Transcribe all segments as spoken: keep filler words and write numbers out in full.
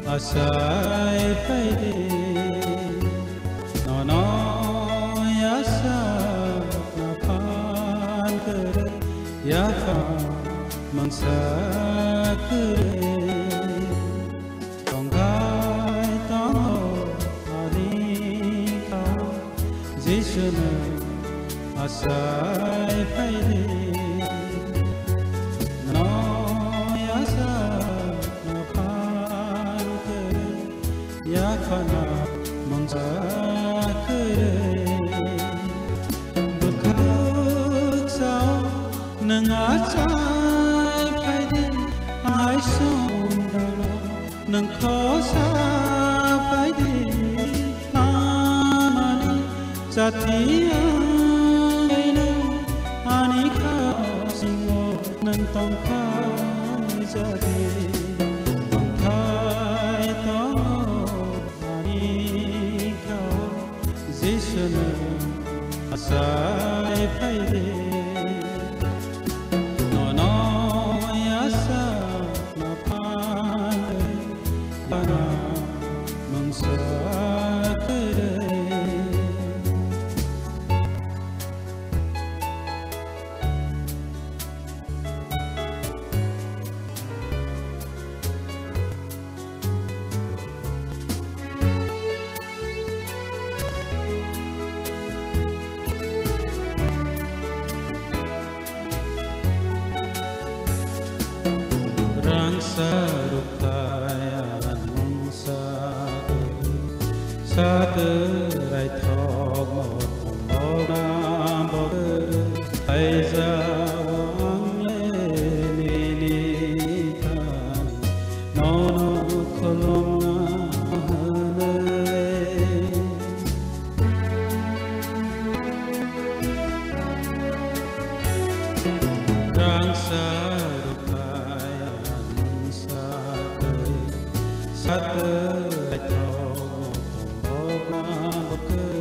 Asai phaidi, nono yasa na phan kere, yakha mangsa kere. Tongthai tongo ani kha, Jisunu asai phaidi. Nono yasa na phan kere, yakhana mangsa kere. Bwkhak sao nwng achai phaidi, hai song dalo. Nwng khosa phaidi lamani, jati ang eno ani kha singo nwng tongkha jadi tongthai tongo ani kha Jisunu asai phaidi. Nono yasa na phan kere, bana mangsa kere. Rangsa rukaya nungsa satwrwi, satwrwi raithok motom bokna bokre, aijao ang le nini thani nono khulumna hwnwi. Rangsa rukaya nungsa twi satwrwi raithok motom bokna bokre,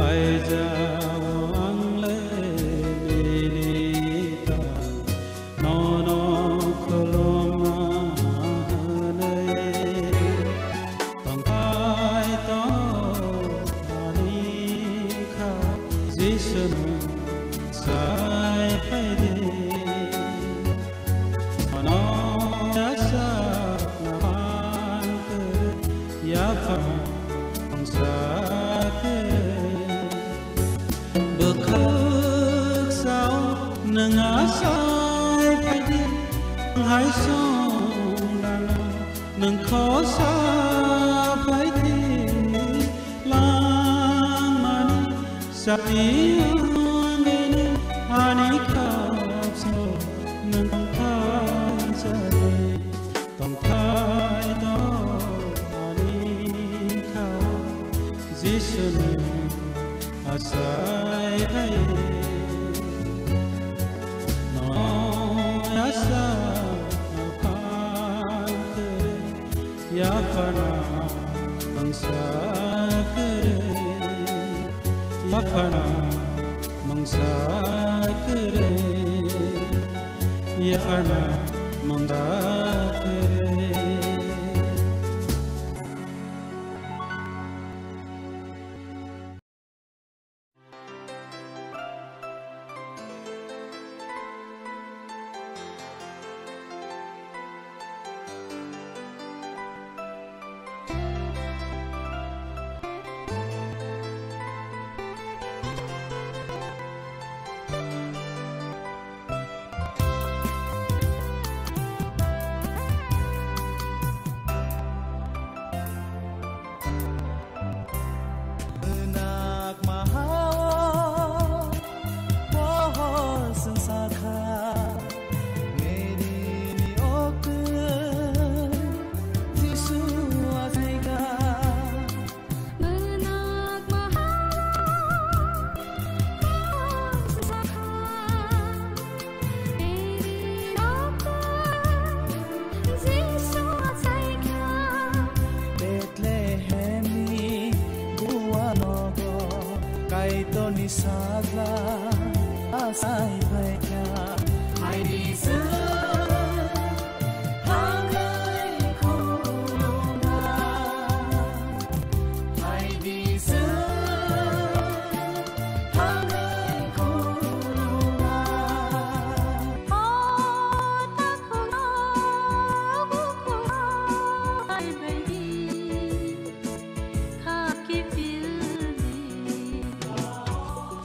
aijao ang le nini thani nono khulumna hwnwi. Tongthai tongo ani kha Jisunu asai phaidi. Nono yasa na phan kere, yakha mangsa kere. Bwkhak sao nwng asai phaidi, hai song dano nwng khosa phaidi. Langmani sati ang eno ani khapso nwng tongthai jadi. Tongthai tongo ani kha Jisunu asai hai. Nono yasa na phan kere, yakhana mangsa kere, yakhana mangsa kere. Yakhana mangsa kere. Nak mahao pohor sengsa kha, Mary ni okte Jisu ajaikha. Mwnakma hao sakha, Mary nokha Jisu achaikha. Bethlehemni guwa nogo Kaitorni sakla achai phaikha. Hai Jisu, hangno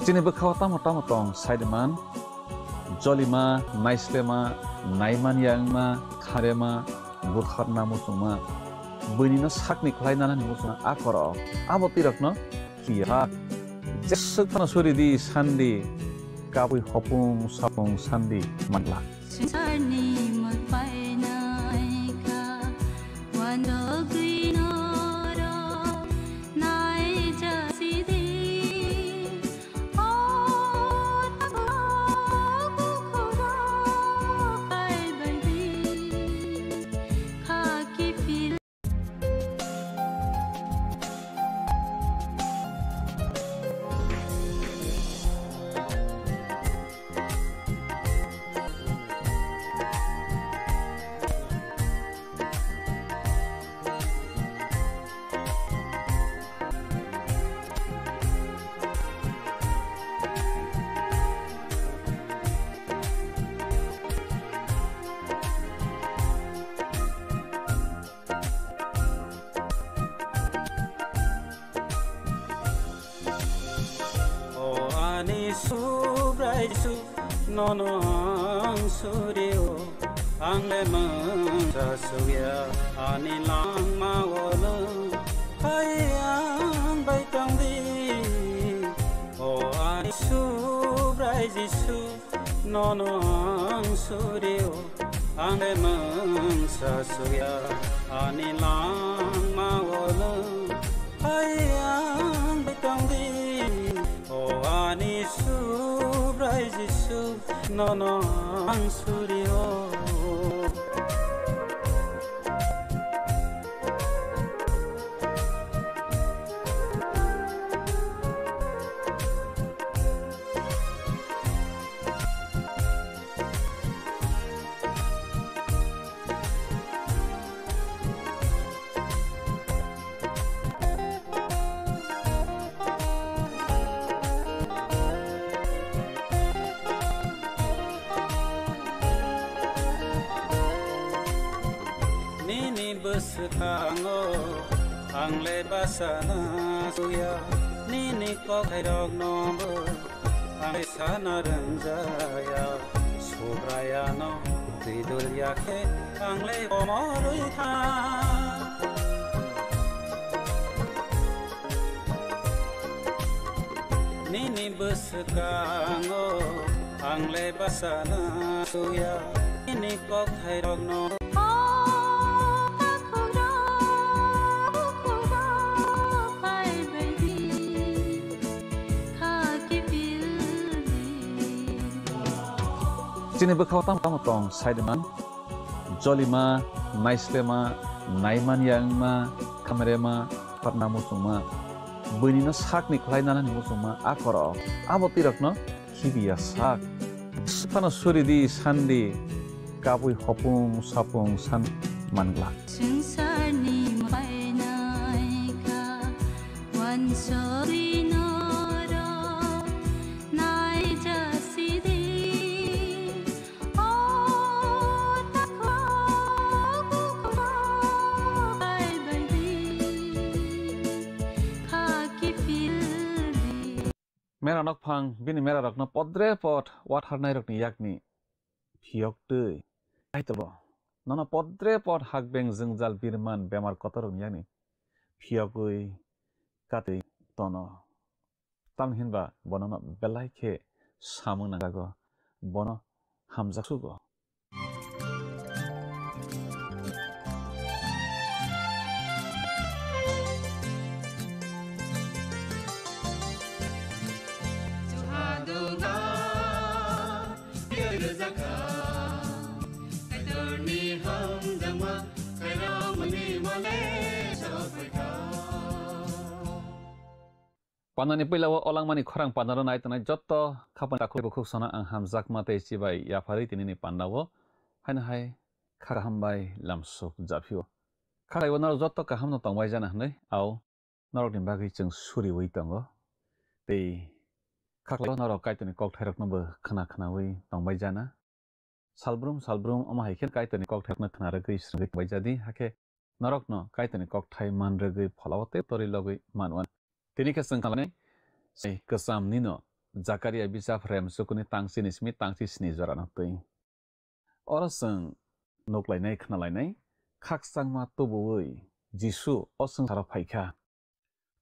Chini bwkhao tamo tamo tong saiman, jolima, naislema, naimanya wngma, kharema, butharna muchungma, buini no sakni khlai nanani muchungma a korok, abo twi rokno khiya. Jeswk phano suri di sandi, kabui hopung sapung sandi manla. Swngcharni mwtai naikha, uansugwi norok naijasidi. O takhuk bukhuk rok phaibaidi, khaki phil. O ani Subrai Jisu, nono ang surio, ang le mungsa suya, ani langma o nwng hai ang bai tong di. O ani Subrai Jisu, nono ang surio, ang le mungsa suya, ani langma o nwng hai ang bai tong di. O ani Subrai Jisu, nono ang surio. Nini bwswkango ang le bachana suya, nini kokthairokno bo ang sana rwngjaya, Subrayano twi dul ya khe ang le komorwi tha. Nini bwswkango ang le bachana suya, nini kokthairokno. O takhukrok, bukhukrok phaibaidi, kha kiphildi. Chini bwkhao tamo tamo tong saiman, jolima, naislema, naimanya wngma, khamrema, patna muchungma, buini no sakni khlai nanani muchungma a korok, abo twi rokno khibiya sak. Phano suri di sandi, kabui hopung sapung san manglak. Swngcharni mwtai naikha, uansugwi norok naijasidi. O takhuk bukhuk phaibaidi, kha kiphildi. Mera nokphang bini merarokno podre pod watharnairokni yakni phiyok twi Kaitorbo nono podre pod hakbeng jwngjal birman bemar kotorrokni yakni phiyogwi katwi tono. Tamni hinba bono belai khe samung nangjago, bono hamjak sugo. Pandani puila o olangmani khorang pandaro nai tongnai jotto khapang takhuk bukhuk sono ang hamjakma tei chibai yapharwi tinini pandao haino hai kha kaham bai lamsuk japhio. Kha kaibo norok jotto kaham no tongbai jana hinwi au norokni bagwi chwng suriwi tongo. Tei kha kaibo norok Kaitorni kokthairokno bo khna khnawi tongbai jana. Salbrum salbrum omo hai khe Kaitorni kokthai khna rwgwi swrwngwi tongbai jadi, hakhe norokno Kaitorni kokthai man rwgwi pholao tei torwi logwi man wan. Tini khe chwng khalani sai kwcham nino Jakaria bijap rem sukuni tangsi ni simi tangsi sni jora no twi. Oro chwng nuklainai khnalainai khakchangma tubuwi Jisu o swngcharo phaikha.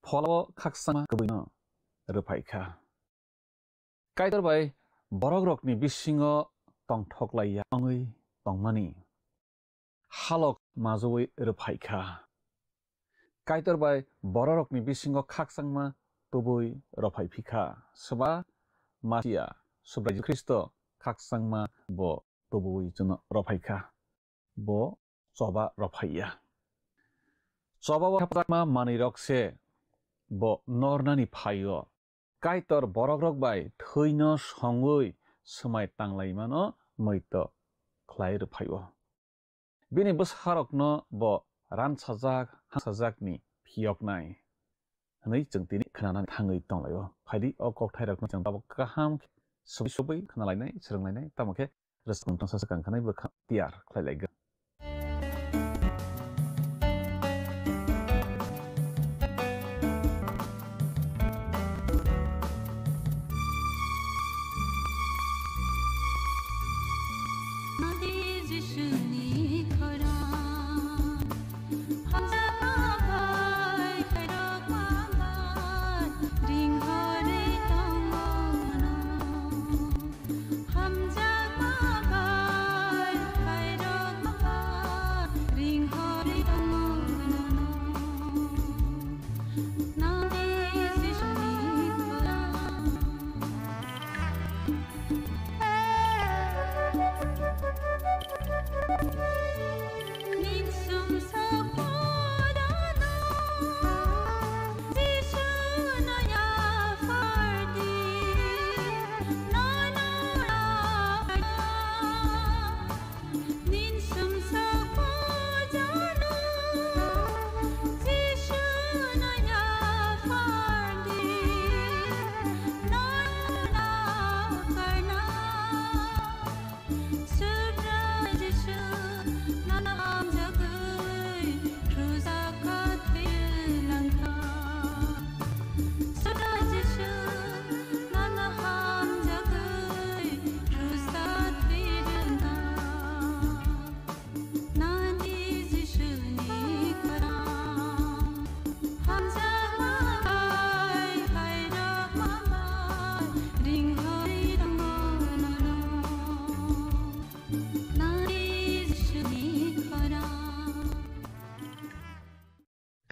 Pholao khakchangma kwbwino rwphaikha. Kaitor bai borokrokni bisingo tongthoklaiya wngwi tongmani halok majui rwphaikha. Kaitor bai bororokni bisingo khakchangma tubui rwphaiphikha. Swba Masia Subrai Jisu Khristo khakchangma bo tubui chwngno rwphaikha. Bo choba rwphaiya. Choba o khakchangma manwirok se bo nornani phaio. Kaitor borokrok bai thwino songwi swmai tanglaimano muitok khlai rwphaio. Bini bwsarokno bo ransajak, hangsajakni phiyoknai hwnwi chwng tini khnanani thangwi tonglaio. Phaidi o kokthairokno chwng tabuk kaham khe subui subui khnalainai, swrwnglainai, tamo khe rwchapmung tongsa swkang khanai bwkha tiyar khlai laigwk.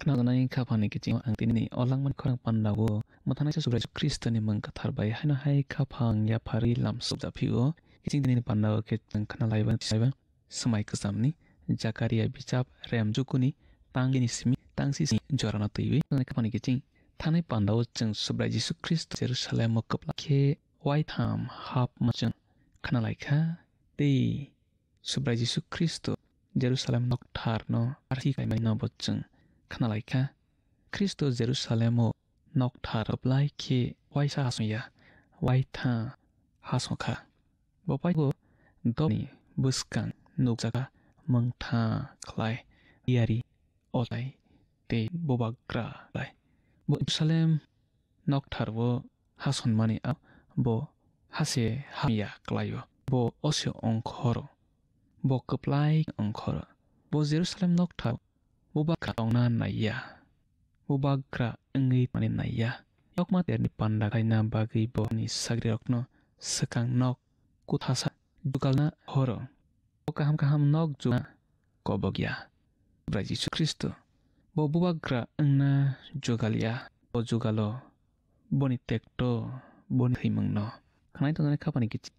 Khwnajak nai khaphangni kiching ang tini o langmani khorang pandao mwthangnaisa Subrai Jisu Khristoni mung kwthar bai haino hai khaphang yapharwi lam sukjak phio. Kiching tini pandao khe chwng khna laiba, laiba swmai kwchamni Jakaria bijap rem jukuni tangni simi tangsi sni jorano twiwi khaphangni kiching thanai pandao chwng Subrai Jisu Khristo Jerusalemo kwplai khe waitham hapma chwng khna laikha tei Subrai Jisu Khristo Jerusalem noktharno arsi kaimani no bo chwng khna laikha. Khristo Jerusalemo nokthar kwplai khe waisa hasongya, waitha hasongkha. Bo paibo dopni bwskang nukjaka mungtha khlai yari otai tei bubagra khlai. Bo Jerusalem noktharbo hasonmani a-, bo hase hamya klaio. Bo ose ongkhoro. Bo kwplai ongkhoro. Bo Jerusalem nokthar bubagra tongna naiya. Bubagra wngwi mani naiya. Yokma terni panda khaina bagwi bo ni sagrirokno swkang nok kuthasa jugalna horo. Bo kaham kaham nok jugna kobokya. Bwrai Jisu Khristo. Bo bubagra wngna jugalya. Bo jugalo boni tekto, boni thwimungno. Khnai tongnai khapani kichi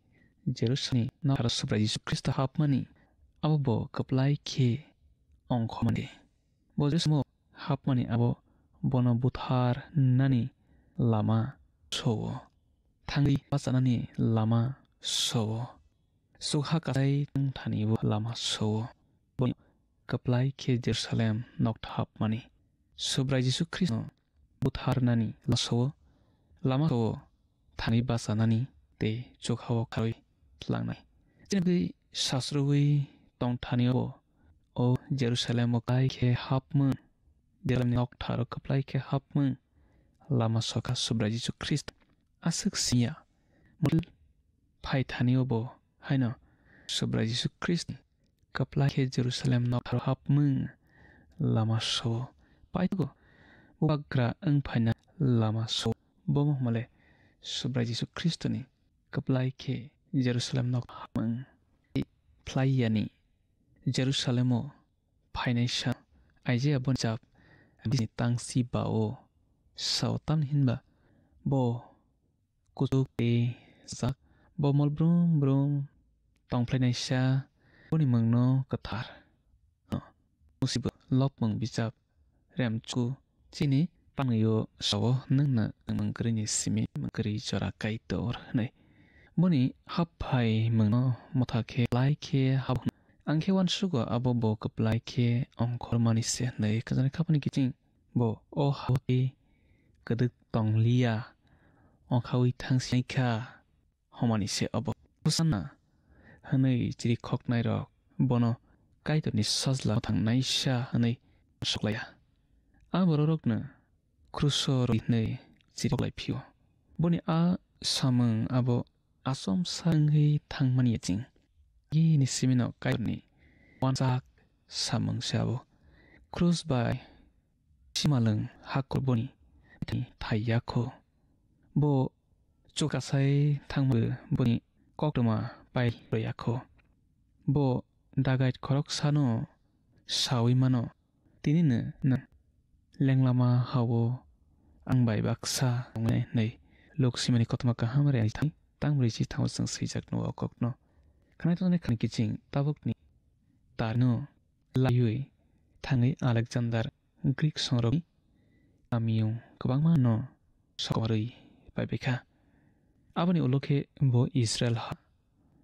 Jerusalem noktharbo Subrai Jisu Khristo hapmani abo bo kwplai khe ongkhormani. Bo Jerusalemo hapmani abo bono buthar nani lama sowo. Thangwi bachanani lama sowo. Sukha kasai tang thani bo lama sowo. Boni kwplai khe Jerusalem nokthar hapmani. Subrai Jisu Khristo butharnani lama sowo. Lama sowo thani bachanani tei chukhao kharwi tlangnai. Chini sasrwi tong thani o, o Jerusalem o kwplai khe hapmung. Jerusalem nokthar o kwplai khe hapmung. Lama sokha Subrai Jisu Khristo. aswk siniya. Mul phai thani obo haino Subrai Jisu Khristni kwplai khe Jerusalem noktharo hapmung lama so paithago. Bubagra wng phaina lama so bomo hwnmale Subrai Jisu Khristoni kwplai khe Jerusalem nok hapmung phlai yani. Jerusalemo phainai sa Isaiah boni jab bini tangsi ba o sao, tamni hinba bo kuchuk tei sak, bo mol brum brum tongphlainaisa, boni mungno kwthar. Musibo lopmung bijap remchu chini panwio sao, nwngno mung kwrwini simi mung kwrwi jora Kaitor hwnwi. Boni happhai mungno motha khe lai khe habo hwnwi. Ang khe uansugo abo bo kwplai khe ongkhormani se hwnwi khajani khapani kiching. Bo o hao tei kwdwk tongliya, ongkhaui thangsinai kha, homani se obo. Hosanna hwnwi chirikhoknairok bono Kaitorni sajla thangnaisa hwnwi suklaiya. A bororokno kruso rwi hwnwi chirikhoklai phio. Boni a samung abo achomsa wngwi thangmani ya ching. Gini simino Kaitorni wansak samung se abo. Krus bai simalwng hakhor boni thai yakho. Bo chukasai thangma boni koktwma pai rwya kho. Bo dagait khoroksano saui mano, "Tinino nwng lenglama hao ang bai baksa tongnai," hwnwi Luk simani koktwma kaham rwya thai tang brwi chi thango chwng swijak nugo o kokno. Khanai tongnai khani kiching tabukni tarno laiwi thangwi Alexander Greek songrokni kamiyung kwbangma no sokomorwi paibai kha. Aboni ulo khe bo Israel ha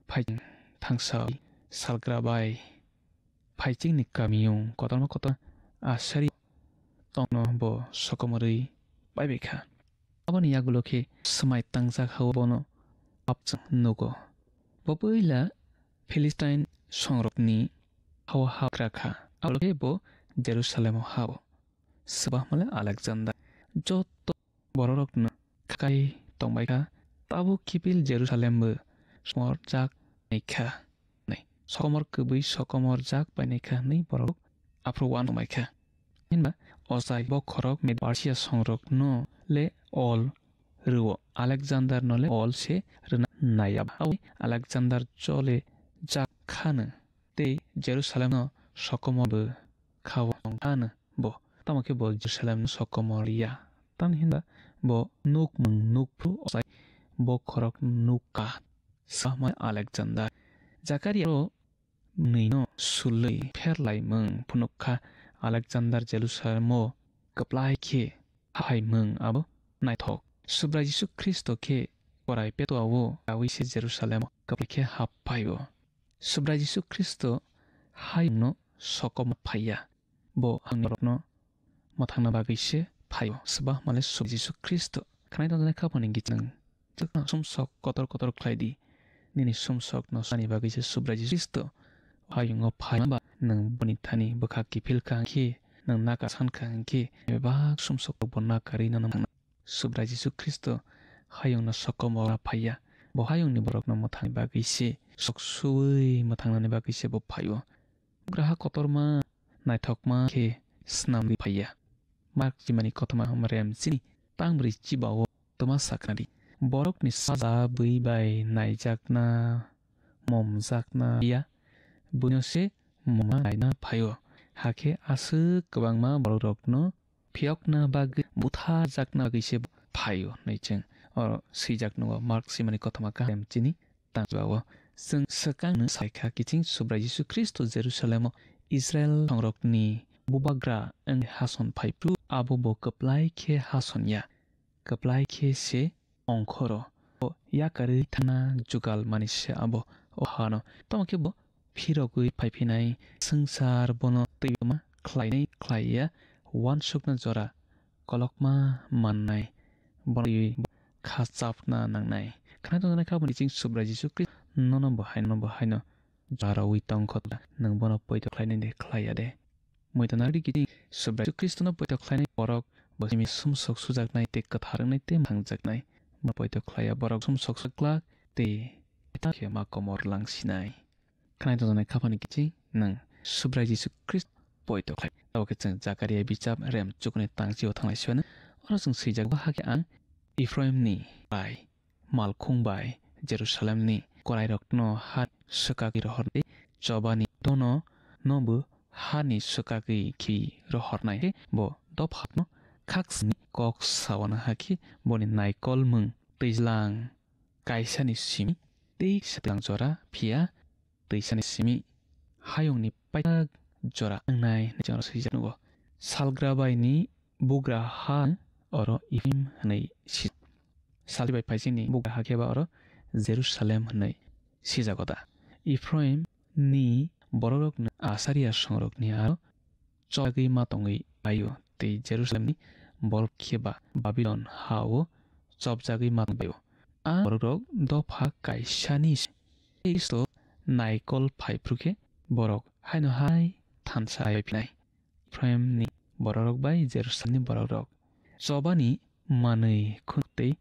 phaiching thangsa salgra bai phaichingni kamiyung kotorma kotor asari tongno bo sokomorwi paibai kha. Aboni yagulo khe swmai tangjak hao bono apchang nugo. Bo puila Philistine songrokni hao hagra kha. Aboni ulo khe bo Jerusalem o hao. Swbahmale Alexander joto bororokno khakai tongbai kha, tabuk kiphil Jerusalem bo somorjak nai kha, nai sokomor kwbwi sokomorjak bai nai kha hwnwi borok aphuru uansukmai kha. Hinba ochai bokhorok Medo Persia songrokno le ol rwo, Alexander no le ol se rwna naiya. Aboni Alexander chole jak khano tei Jerusalem no sokomor bo khao tong khano. Bo tamo khe bo Jerusalem no sokomor ya. Tamni hinba bo nukmung nukphru ochai bokhorok nukha. Swbahmale Alexander. Zakaria ro nwi no sulwi pherlaimung phunuk kha. Alexander Jerusalem o kwplai khe haphaimung abo naithok. Subrai Jisu Khristo khe korai petua o awi se Jerusalem o kwplai khe hap phaio. Subrai Jisu Khristo hayungno sokomor phaiya. Bo hayungni borokno mwthangna bagwi se phaio. Swbahmale Subrai Jisu Khristo. Khanai tongjaknai khapani giching. Chwkno sumsok kotor kotor khlai di. Nini sumsokno sani bagwi se Subrai Jisu Khristo hayungo phai ba nwng boni thani bwkha kiphil kha hwnkhe, nwng naka san kha hwnkhe, bebak sumsok rok bo nakarwi nono mwthangna. Subrai Jisu Khristo hayungno sokomorna phaiya. Bo hayungni borokno mwthangni bagwi se, sok suwi mwthangnani bagwi se bo phaio. Bugraha kotorma naithokma khe snamwi phaiya. Mark chimani kothoma rem chini tang brwi chiba o twma saknadi. Borokni saja bwi bai naijakna, momjakna ya, buino se moma naina phaio. Hakhe aswk kwbangma borokrokno phiyokna bagwi, butharjakna bagwi se phaio hwnwi chwng oro swijak nugo. Mark simani kothoma kaham chini tangchiba o chwng swkangno sai kha, kiching Subrai Jisu Khristo Jerusalem o Israil songrokni bubagra wngwi hason phai phru, abo bo kwplai khe hason ya, kwplai khe se ongkhoro. Bo yakarwi thangna jugal mani se abo o hano. Tamo khe bo phirogwi phaiphinai swngchar bono twima khlainai khlaiya, uansukna jora kolokma mannai, bono twiwi kha chapna nangnai. Khna tongjaknai kha boni ching Subrai Jisu Khristo nono bo hai, nono bo haino jarawi tongkho, nwng bono poito khlainai de khlaiya de? Muitu narwkdi kiching Subrai Jisu Khristono poito khlainai borok bo simi sumsok sujaknai tei kwthar wngnai tei mwthangjaknai. Bo poito khlaiya borok sumsok saklak tei ta khe ma komor lang sinai. Khnai tongjaknai khaphani kiching nwng Subrai Jisu Khristo poito khlai. Abo khe chwng Jakaria bichap rem chukuni tangchio thanglai siwano. Oro chwng swijak bo hakhe ang Ephraimni bai malkhung bai Jerusalemni korairokno ha swkagwi rohordi, chobani dono nobo hani swkagwi khi rohornai khe bo dophano khaksni kok sawana hakhe boni naikol mung twijlang kaisani simi tei swtang jora phiya twisani simi hayungni paijak jora wngnai hinwi chwng oro swijak nugo. Salgrabaini bugra ha oro Ephraim hwnwi si-, salgrabai phaisingni bugra ha khe ba oro Jerusalem hwnwi sijago da? Ephraimni bororokno Asariya songrokni aro chobjagwi ma tongwi paio, tei Jerusalemni borok khe ba Babilon ha-o chobjagwi ma tongwi paio. A bororok dopha kaisani Kristo naikol phai phru khe borok haino hai thansa hai phinai. Ephraimni bororok bai Jerusalemni bororok chobani manwi khunuk tei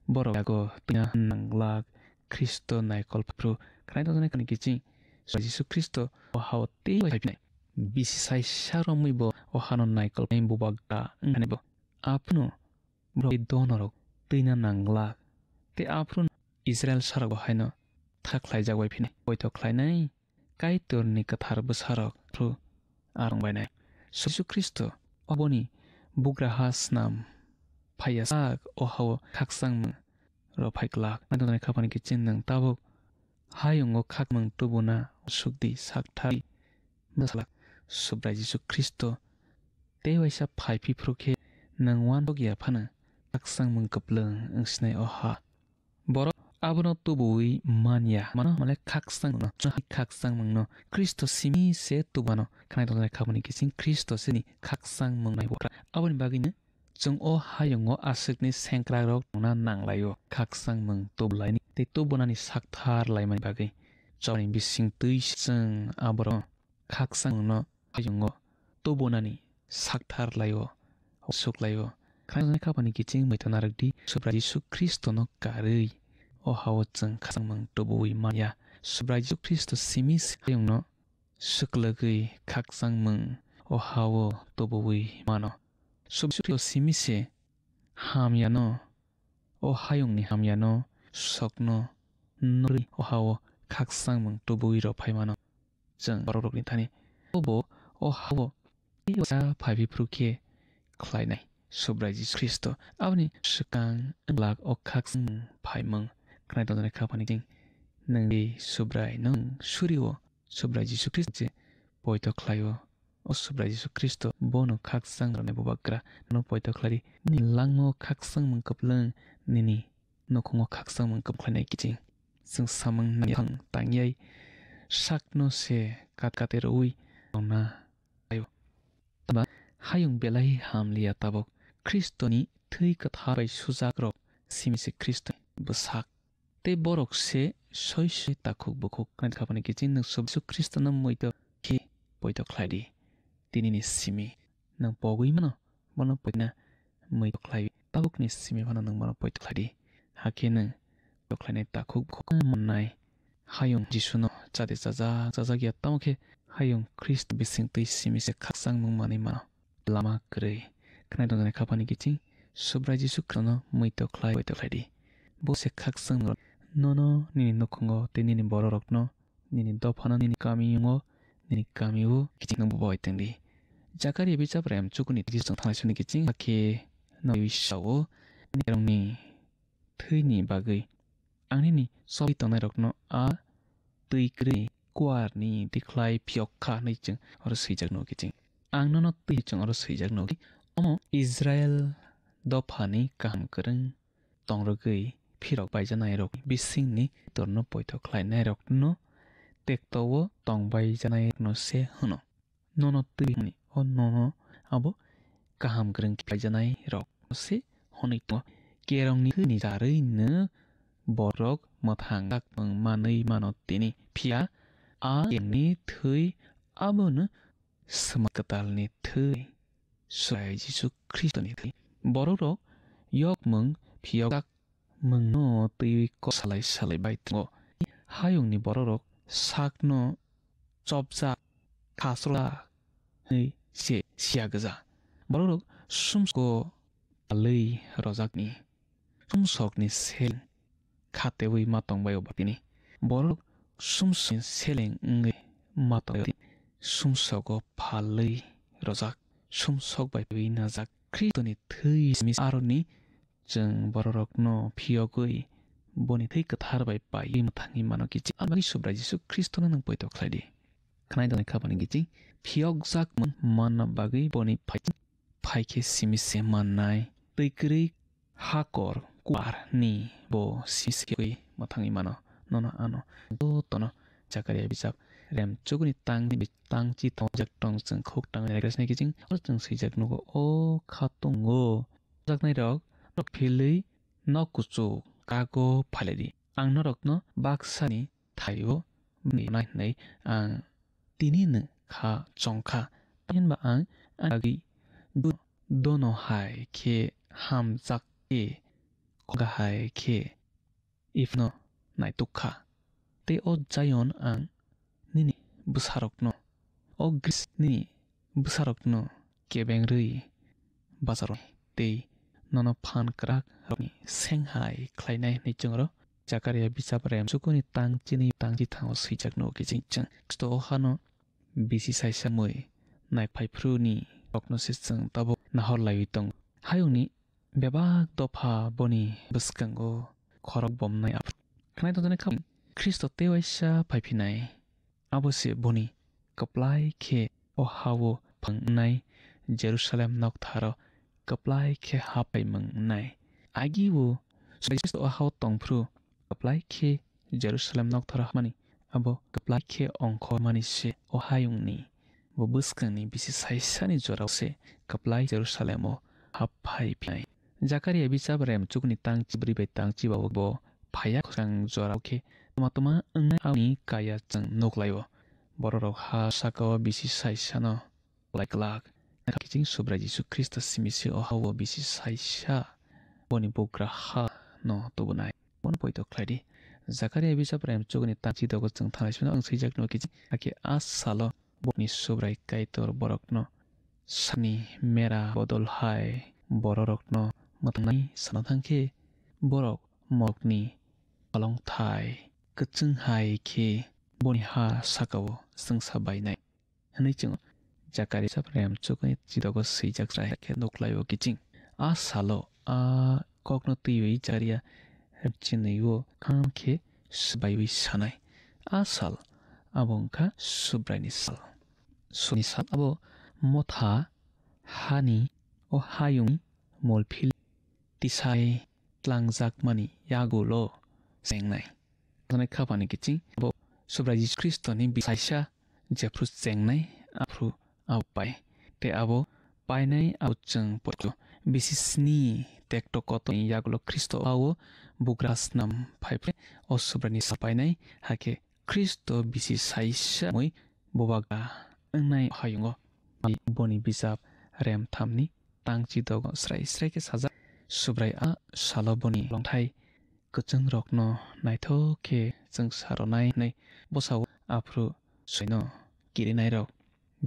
borok yago twina nanglak Kristo naikol phai phru khnai tongjaknai kani kiching Jisu Kristo o ha-o tei phai phinai. Bisi sai sa romwi bo o hano naikol phai bubagra wngkha ni bo. Aphano borok tei donorok twina nanglak. Tei aphuru Israil sarok bo haino tha khlaijak bai phini poito khlainai Kaitorni kwthar bwsarok phru arwng bainai. Jisu Khristo oboni bugraha snam phaiya sak o hao khakchangmung rw phai glak. Naitokni khaphani kiching nwng tabuk hayungo khakmung tubuna sukdi sakthari bwsalak Subrai Jisu Khristo tei waisa phai phiphru khe nwng uansuk ya phano khakchangmung kwplwng wngsinai o ha. Borok abono tubuwi man ya, mano hwnle khakchangmungno, khakchangmungno Khristo simi se tubano khnai tongjaknai khaboni kiching Khristo sini khakchangmung nai bwkra. Aboni bagwino chwng o hayungo aswkni sengkrakrok tongna nanglaio, khakchangmung tubulaini tei tubunani sakthar laimani bagwi. Chobani bising twi chwng aborok khakchangmungno hayungo tubunani sakthar laio, suklaio. Khakchangmung khaboni kiching muitu narwkdi, Subrai Jisu Khristono karwi o hao chwng khakchangmung tubuwi manya. Subrai Jisu Khristo simi hayungno swklagwi khakchangmung o hao tubuwi mano. Subrai Jisu Khristo simi se hamyano, o hayungni hamyano, sokno nugwi o hao khakchangmung tubuwi rw phai mano. Chwng borokrokni thani obo o hao tei waisa phai phiphru khe khlainai Subrai Jisu Khristo. Aboni swkang wng glak o khakchangmung phaimung khnai tongjaknai khaphani kiching nwng di Subrai nwng suri o Subrai Jisu Khristo je poito khlaio. O Subrai Jisu Khristo bono khakchang rwnai bubagra no poito khlai di. Nini langmao khakchangmung kwplwng, nini nukhungo khakchangmung kwplwng khlainai kiching. Chwng samung nangya thang tangyai sakno se kat kate rwui tongna ayo. Taba hayung belai hamliya tabuk Khristoni thwi kwthar bai sujakrok simi se Khristo bwsak. Tei borok se soi soi takhuk bukhuk khnai khabani kiching nwng Jisu Khristono muitu khe poito khlai di. Tinini simi nwng pogwi mano, bono poina muitu khlai tabukni simi phano nwng bono poito khlai di. Hakhe nwng poito khlainai takhuk bukhuk mannai hayung Jisuno chade chajak chajak ya tamo khe hayung Khristo bising twi simi se khakchangmung manwi mano. Lama kwrwi. Khnai tongjaknai khaphani kiching Subrai Jisu Khristono muitu khlai, poito khlai di. Bo se khakchang rok nono nini nukhungo tei nini bororokno, nini dophano, nini kamiyungo, nini kamio kiching nungbo bai tongdi. Jakaria bichap rem chukuni kiching thanglaisuni kiching hakhe nwi sao nini thwini bagwi ang nini chobwi tongnairokno a twi kwrwi kuarni tikhlai phiyok kha hwnwi chwng oro swijak nugo kiching. Ang nono twi chwng oro swijak nugo. Omo Israel dophani kaham kwrwng tongrwgwi phirok baijanairokni bisingni torno poito khlainairokno tekto-o tongbaijanairokno se hwno. Nono twi hwnwi, o nono abo kaham kwrwng khlaijanai rok se hwnwi tongo. Kerongni thwini charwino borok mwthang kakmung manwi mano tini. Phiya a kerongni thwi abono swmai kwtalni thwi, Subrai Jisu Khristoni thwi. Borok rok yokmung phiyok jak mwngno twiwi kok salai salai bai tongo. Hayungni bororok sakno chopjak, khasrwlak hwnwi se siya gwja. Bororok sumsogo palwi rwjakni, sumsokni seleng khatewi ma tongbaio ba tini. Borok sumsokni seleng wngwi ma tongbaio tini. Sumsogo palwi rwjak, sumsok bai twiwi najak. Khristoni thwi simi aroni chwng bororokno phiyogwi boni thwi kwthar bai paiwi mwthangwi mano kiching. Aboni Subrai Jisu Khristono nwng poito khlai di. Khnai doni khapani kiching phiyokjak man-, manna bagwi boni phai, phai khe simi se mannai. Twi kwrwi hakor kuar ni bo simi se khe mwthangwi mano. Nono ano jotono Jakaria bijap rem chukuni tangni bi-, tangchi tongjak tong chwng khuk tangwi nai khe sini kiching. Oro chwng swijak nugo, o khatungo jaknairok, norok philwi nok kuchuk kago phailai di. Ang norokno baksani thaio bini nai hwnwi ang tinino kha chong kha. Tamhinba ang ani bagwi do-, dono hai khe hamjak khe, koga hai khe Ifno naituk kha. Tei o Zion ang nini bwsarokno, o Gris nini bwsarokno kebengrwi bacharo tei nono phan kwrak rokni seng hai khlainai hwnwi chwngro. Jakaria bijap rem chukuni tang chini tang chithango swijak nugo kiching chwng. Khristo o hano bisi saisa mui naiphaiphru ni rokno se chwng tabuk nahor laiwi tongo. Hayungni bebak dopha boni bwskango khorok bomnai aphru. Khnai tongjaknai kha Khristo tei waisa phaiphinai. Abo se boni kwplai khe o ha-o phangnai Jerusalem noktharo kwplai khe hapai mwngnai. Agi o Khristo o ha-o tongphru kwplai khe Jerusalem noktharo hapmani, abo kwplai khe ongkhormani se o hayungni. Bo bwskangni bisi saisani jorao se kwplai Jerusalemo hap phai phinai. Jakaria bijap rem chukni tang chibrwi bai tang chiba bo phaiya khorang jorao khe tma tma wngnai aboni kaya chwng nuk lai-o. Bororok ha saka-o bisi saisano lai glak. Kiching Subrai Jisu Khristo simi se o ha-o bisi saisa boni bugra ha no tubunai. Bono poito khlai di. Jakaria bijap rem chukni tang chidogo chwng thanglai sino ang swijak no kiching. Hakhe a salo boni Subrai Kaitor borokno sakni mera bodol hai bororokno mwtangnai sana thang khe borok morokni kolongthai kwchwng hai khe boni ha saka-o chwngsa bainai. Hwnwi chwng Jakaria bijap rem chukni chidogo swijak chwrai khe nuk lai-o kiching. A salo a kokno twiwi Jakaria rem chinwi-o kham khe swbaiwi sanai. A sal abo wngkha Subraini sal. Suni sal abo motha hani o hayung molphil tisai tlangjakmani yagulo chengnai. Tongnai khapani kiching bo Subrai Jisu Khristoni bisaisa jephru chengnai aphru abo pai. Tei abo painai abo chwng poito bisi sni tekto kotoni yagulo Khristo ao bugra snam phaiphre o Subraini sal painai hakhe Khristo bisi saisa mui bubagra wngnai hayungo. Boni bijap rem thamni tang chidogo srai srai khe sajak. Subrai a salo boni longthai kwchwngrokno naithok khe chwngsa rwnai hwnwi bwsao aphuru soino kirinairok.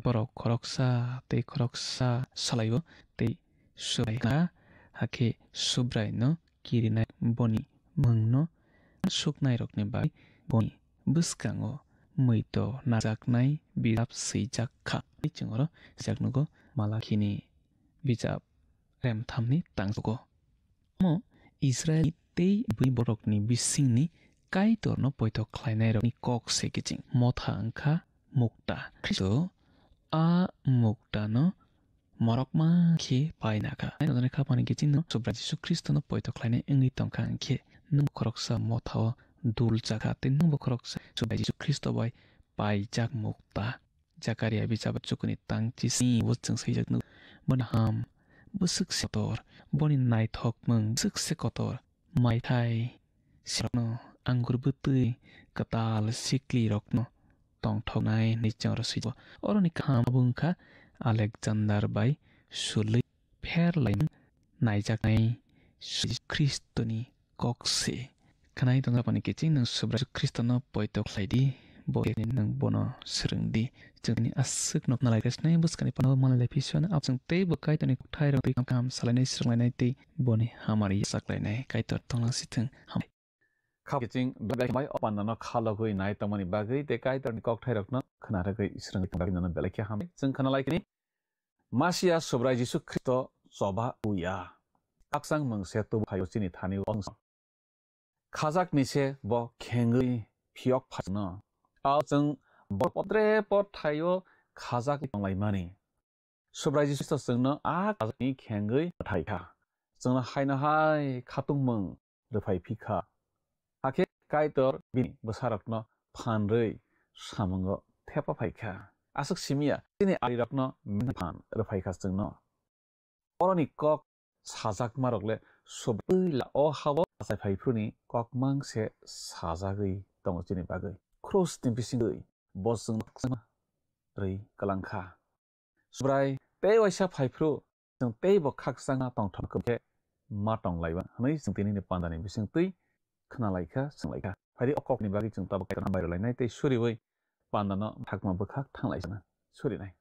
Borok khoroksa tei khoroksa salaio tei Subrai kha, hakhe Subraino kirinai boni mungno suknairokni bagwi boni bwskango muito najaknai bijap swijak kha. Chwng oro swijak nugo Malakhini bijap rem thamni tangsugo. Omo Israel tei bui borokni bisingni Kaitorno poito khlainairokni kok se kiching. Motha wngkha mukta. Khristo a muktano morokma khe paina kha. Ainani khapani kichingno Subrai Jisu Khristono poito khlainai wngwi tongkha hwnkhe nwng khoroksa mothao dul chakha tei nwngbo khoroksa Subrai Jisu Khristo bai paijak mukta. Jakaria bijap chukuni tang chisni o chwng swijak nuk boni ham bwswk se kotor, boni naithokmung bwswk se kotor, maithai sirokno, anggur bwtwi kwtal siklirokno tongthoknai hwnwi chwng oro swijak. Oroni kaham abo wngkha Alexander bai sulwi pher laimung naijaknai Jisu Khristoni kok se. Khwnai tongna bani kiching nwng Subrai Jisu Khristono poito khlai di, bo khe nwng bono swrwng di. Chwng tini aswk no khna lai kha, sinai bwskani phano malai lai phi sano, abo chwng tei bo Kaitorni kokthairok twi kaham salainai, swrwnglainai tei boni hamari yachaklainai. Kaitor tonglang si thung. Ham. Kha kiching belai bai o pandano khalogwi nai tongmani bagwi tei Kaitorni kokthairokno khna rwgwi swrwngwi tongna bagwi nono belai khe hambai. Chwng khna lai kini, Masia Subrai Jisu Khristo choba uya. Khakchang mungse tubu phaio chini thani o. Khajakni se bo khengwi phiyok phano. Ao chwng bo podre pod thaio khajak tonglaimani. Subrai Jisu Khristo chwngno a khajakni khengwi thai kha. Chwngno haino hai khatungmung rwphai phi kha. Hakhe Kaitor bini bwsarokno phan rwi samungo thepa phai kha. Aswk simi ya, chini arirokno phan rwphai kha chwngno. Boroni kok sajakmarok le subui la o hao achai phaiphru ni kok mang se sajagwi tongo chini bagwi. Krus ni bisingwi bo chwngno khakchangma rwi kwlang kha. Subrai tei waisa phaiphru chwng tei bo khakchangma tongthok khe ma tong laiba hwnwi chwng tini ni panda ni bising twi khna lai kha, swng lai kha. Phaidi o kok ni bagwi chwng tabuk Kaitor hambai rw lainai tei suriui panda no thakma bwkhak thang lai sana surinai.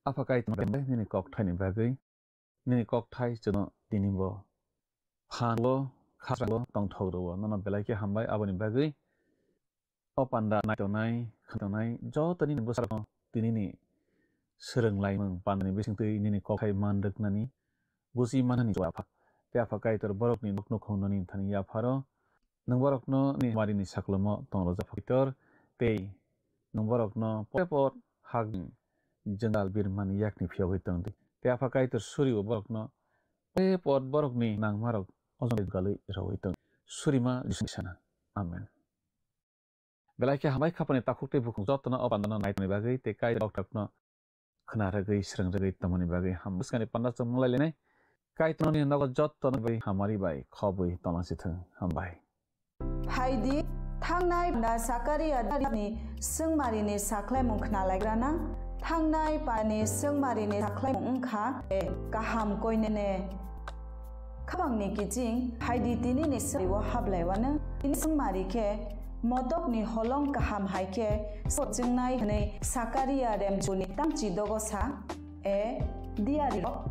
Apha Kaitor, nini kokthai ni bagwi, nini kokthai chwngno tini bo phan o, khasrango tongthok rwo, nono belai khe hambai, aboni bagwi o panda nai tongnai, khna tongnai, joto nini bwsarokno tini ni swrwng laimung pandani bisingtwi nini kokthai man rwknani, buji manani jora apha. Tei Apha Kaitor borokni nok nukhung noni thani yapharo, nwng borokno nini hamari ni saklomo tong rwjak Kaitor, tei nwng borokno pore por hakni jwngjal birmani yakni phiyogwi tong di. Tei Apha Kaitor suri o borokno pore por borokni nangmarok ojoni galwi rwui tong di. Surima Jisu ni sana. Amen. Belai khe hambai khapani takhuk tei bukhuk jotono o pandano nai tongni bagwi tei Kaitor kokthairokno khna rwgwi, swrwng rwgwi tongmani bagwi ham bwskangni panda chwng malai lainai. Kaitorni nogo jottoni bai hamari bai khobwi tonglang si thung. Hambai. Phaidi, thangnai panda Sakaria ni swngmarini sakhlaimung khna lai grana. Thangnai pandani swngmarini sakhlaimung wngkha, e, kaham koinene. Khabangni kiching, phaidi tinini swngmari o hablaiwano, tini swngmari khe, motokni holong kaham hai khe, so chingnai hwnwi Sakaria remchuni tamchi dogo sa, A, diari rok,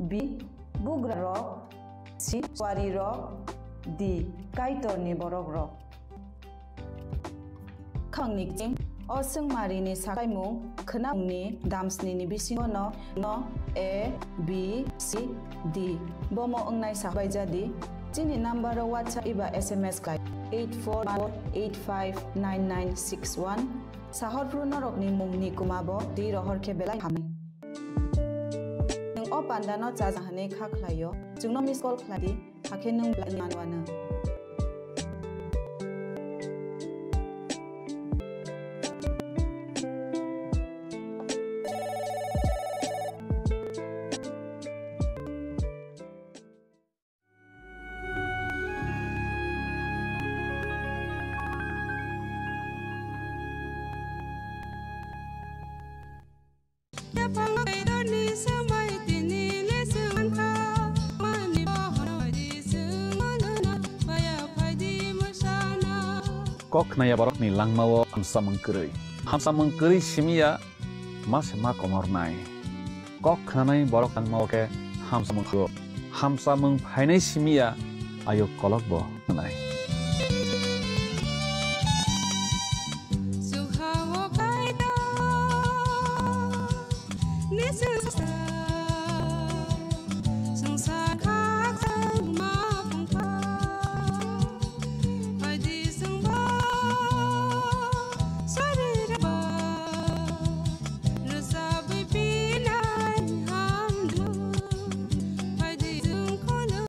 B, bugra rok, C, suari rok, D, Kaitorni borok rok. Khangni kiching, o swngmarini sakhaimung khwnamungni damsnini bisingo no, no A, B, C, D bomo wngnai sabaijadi. Chini number o WhatsApp iba S M S khlai eight four one four eight five nine nine six one. Sahorphru norokni mungni kuma bo twi rohor khe belai hamnai. Nwng o pandano chaja hwnwi kha khlaio, chwngno miss call khlai di, hakhe nwng belai manwano. Kok khnaya borokni langmao hamsamung kwrwi. Hamsamung kwrwi simiya ma se ma komornai. Kok khnanai borok tangma o khe hamsamung phaio. Hamsamung phainai simi ya ayuk kolok bo wngnai.